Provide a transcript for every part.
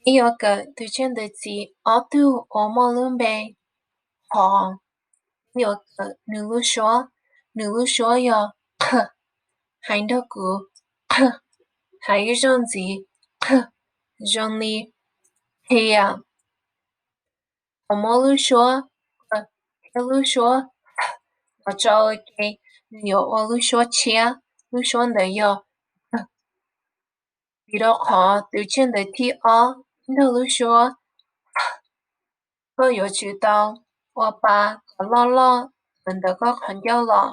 Peb yuav kawm tus tshiab ntawv txiv ob tug uas muaj lub npe hov. Peb yuav kawm nws lub suab, nws lub suab yog qh, hais nrog kuv, qh, hais ib zaug ntxiv, qh, zoo li qhia. Thaum muaj lub suab qh thiab lub suab hv los tso ua ke, nws yuav ua lub suab tshiab, lub suab ntawd yog qh. Vim rau qhov tus tshiab ntawv thib ob nrog lub suab hv, koj yuav tsum tau ua pa kom loj loj ntawm koj qhov ncauj los.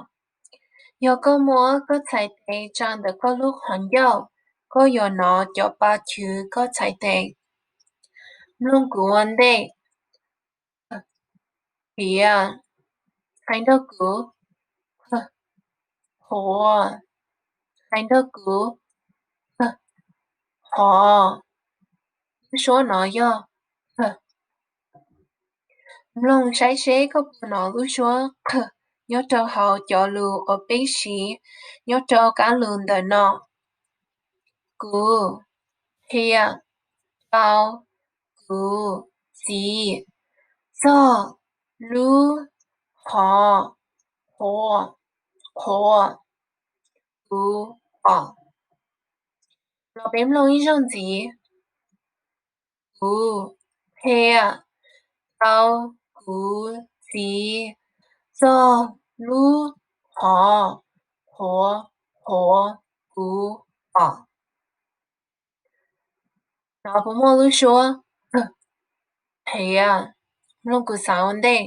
Yog koj muab koj txhais tes tsa ntawm koj lub qhov ncauj, koj yuav hnov cov pa chwv koj txhais tes. Mloog kuv ua ntej. Qhiav, hais nrog kuv, qh, qhuav, hais nrog kuv, qh, hov. Lub suab no yog qh. Mloog saib seb koj puas hnov lub suab qh nyob rau hauv cov lus uas peb siv nyob rau kab lus ntawm no. Kuv, qhia, rau, kuv, txiv, txog, lub, hov, qhuav, qhuav, kuv, os. Los peb mloog ib zaug ntxiv. Kuv, qhia, rau, kuv, txiv, txog, lub, hov, qhuav, qhuav, kuv, os. No puas muaj lub suab qh? Qhiav. Mloog kuv xav ua ntej.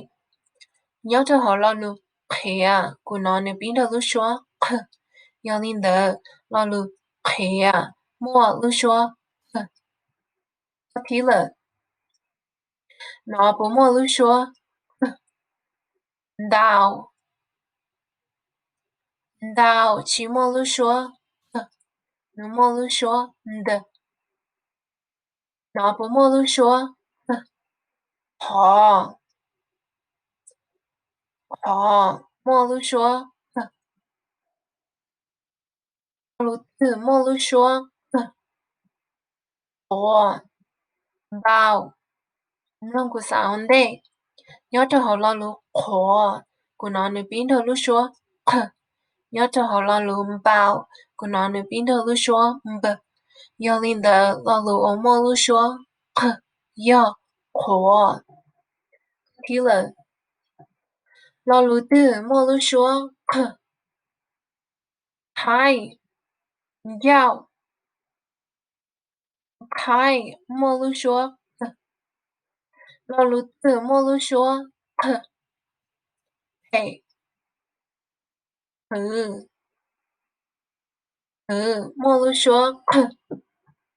Nyob rau hauv lo lus qhiav, kuv hnov nws pib nrog lub suab qh. Yog li ntawd, lo lus qhiav muaj lub suab qh. Thib lawm, no puas muaj lub suab qh? Ntau. Ntau tsis muaj lub suab qh, nws muaj lub suab nt. No puas muaj lub suab qh? Qhov. Qhov muaj lub suab qh. Lo lus twg muaj lub suab qh? Qhuav, npau. Mloog kuv xav ua ntej. Nyob rau hauv lo lus qhuav, kuv hnov nws pib nrog lub suab qh. Nyob rau hauv lo lus npau, kuv hnov nws pib nrog lub suab np. Yog li ntawd, lo lus uas muaj lub suab qh yog qhuav. Thib lawm, lo lus twg muaj lub suab qh? Qhaib, ncauj. Qhaib muaj lub suab qh. Lo lus twg muaj lub suab qh? Phem, qhwv. Qhwv muaj lub suab qh.